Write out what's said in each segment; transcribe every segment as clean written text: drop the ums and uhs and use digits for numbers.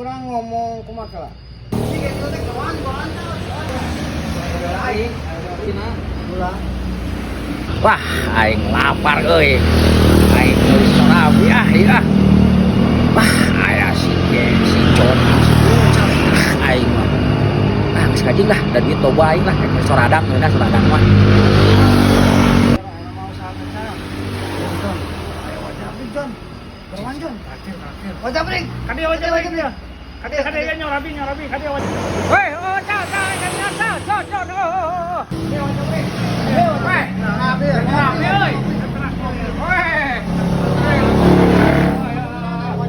Urang ngomong kumaha lah. Ini kayak teh kawan kawan. Aing. Ulah. Wah, aing lapar euy. Aing meuli sorabi ah ieu ah. Wah, aya si si John, si Ucal. Ah, aing mah. Ah, geus kajing lah, dan duit loba aing lah, rek soradang ngeunah soradang mah. Mau usaha kecil. John. Ayo wajah John. Berwan John. Wajah bring. Kade wajah Wajah bring. Kade kade ya nyorabi nyorabi kade wajah. Weh, oh, cal cal cal cal cal cal oh oh oh. Ayo wajah bring. Weh, Rapi. rame euy. Weh.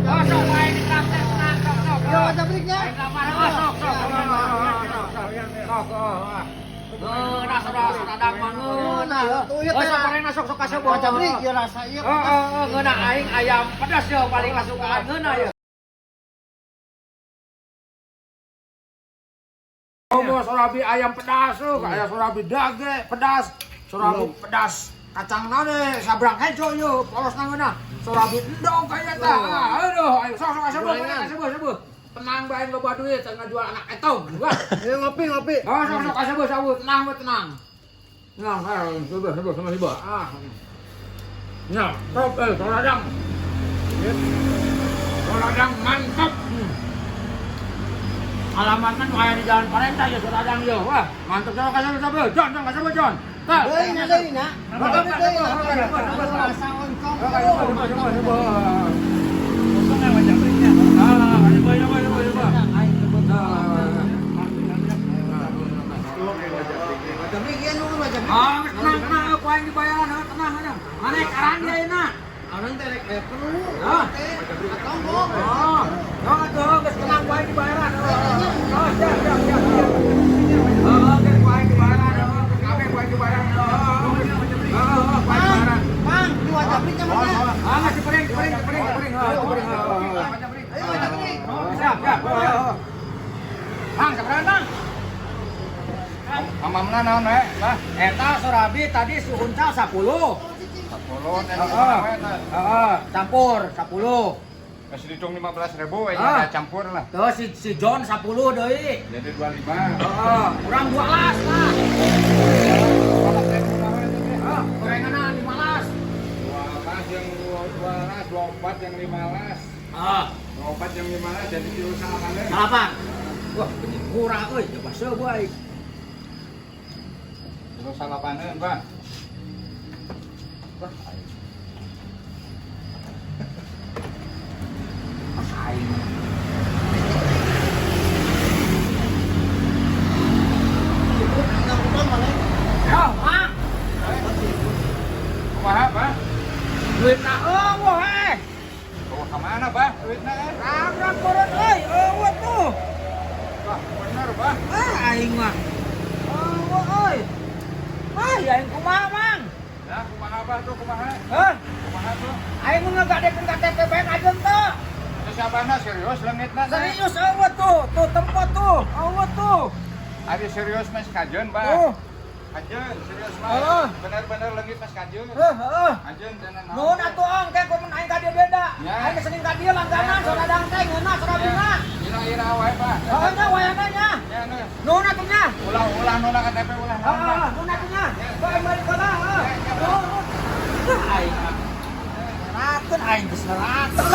Oh, sok wae ditraktir tenang sok sok. Ayo wajah bringnya. Aing lapar oh, sok sok. Sok oh. Ngeunah soradang mah ngeunah. Tuh ieu Oh, teh. sok gorengna sok sok kasih Wajah bring ieu rasa ieu. Oh, oh, oh, ngeunah aing ayam pedas yo paling kasukaan ngeunah ya. Mau sorabi ayam pedas tuh, kayak sorabi dage pedas, sorabi pedas kacang nane sabrang hejo yo, polos ngeunah. Sorabi endog kayak tah. Aduh, ayo sok sok kasih kasih kasih. Tenang bae loba duit tengah jual anak etong. Wah. Ayo ngopi ngopi. Oh, sok sok kasih kasih tenang we tenang. Tenang, ayo coba coba sama coba. Ah. Nah, top soradang. Soradang mantap. Alamatnya nu aya di Jalan Parenta ya Soradang yo. Wah, mantap sama kasih kasih John, John kasih John. Tah. Deui nya deui nya. Wajah bring deui nya. Rasa oncom. Coba coba coba. Ah, coba coba coba coba. Wajah bring ieu nu wajah bring. Ah, tenang tenang ku aing dibayaran heuh, tenang tenang. Mana karan dia ayeuna? Orang teh rek perlu. Ah. Atau ngomong. Oh, oh atuh geus tenang ku aing dibayaran. Oh, siap siap siap. Oh, geus ku aing dibayaran. Oh, geus kabeh ku aing dibayaran. Oh, oh, ku aing dibayaran. Mang, di wajah bring mana? Ah, masih pering, pering, pering, pering. Oh, pering. Ayo wajah bring. Siap, siap. Bang, sabaraha, Bang? Amamna naon we, Bah? Eta sorabi tadi si Uncal 10. 10 teh Heeh. we teh. Heeh, campur 10. Geus dihitung 15.000 we Ah. nya campur lah. Terus si John 10 deui. Jadi 25. Heeh, kurang 12 lah. 15.000 we teh. Heeh, gorenganna 15. 12 yang 12, 24 yang 15. Heeh, 24 yang 15 jadi kilo salapan deui. salapan. Wah, ini murah euy, coba sebuah aing. Kilo salapan deui, Pak. Wah, aing. Wah, aing. Yo, Mang. Kumaha, Pak? Duitna eueuh heh. Bawa ka mana, Pak? Duitna eh? Ramram beureun euy, eueuh tuh. Wah, bener, Pak. Ah, aing mah. Eueuh euy. Ah, ya aing kumaha, Mang? Ya, kumaha, Pak tuh kumaha? Hah? Kumaha tuh? Aing mun ngagadekeun KTP bae ngajeun teu. Terus siapana serius leungitna teh? Serius eueuh tuh, tuh tempat tuh, eueuh tuh. Ari serius mas kajeun, Pak. Tuh. Kajeun, serius mah. Heeh. Bener-bener leungit mas kajeun. Heuh, heuh. Kajeun tenan naon. Nuhun atuh ong teh kumun aing ka dieu beda. Ya. Aing geus sering ka dieu langganan soradang teh ngeunah sorabina. Ira-ira wae, Pak. Heuh nya wayahna nya. Ya, geus. Nuhun atuh nya. Ulah-ulah nolak KTP ulah naon, Pak. Heeh, nuhun atuh nya. Bae aing balik heula, heuh. Ya, ya, Pak. Nuhun. Aing mah. Nerakeun aing geus nerakeun.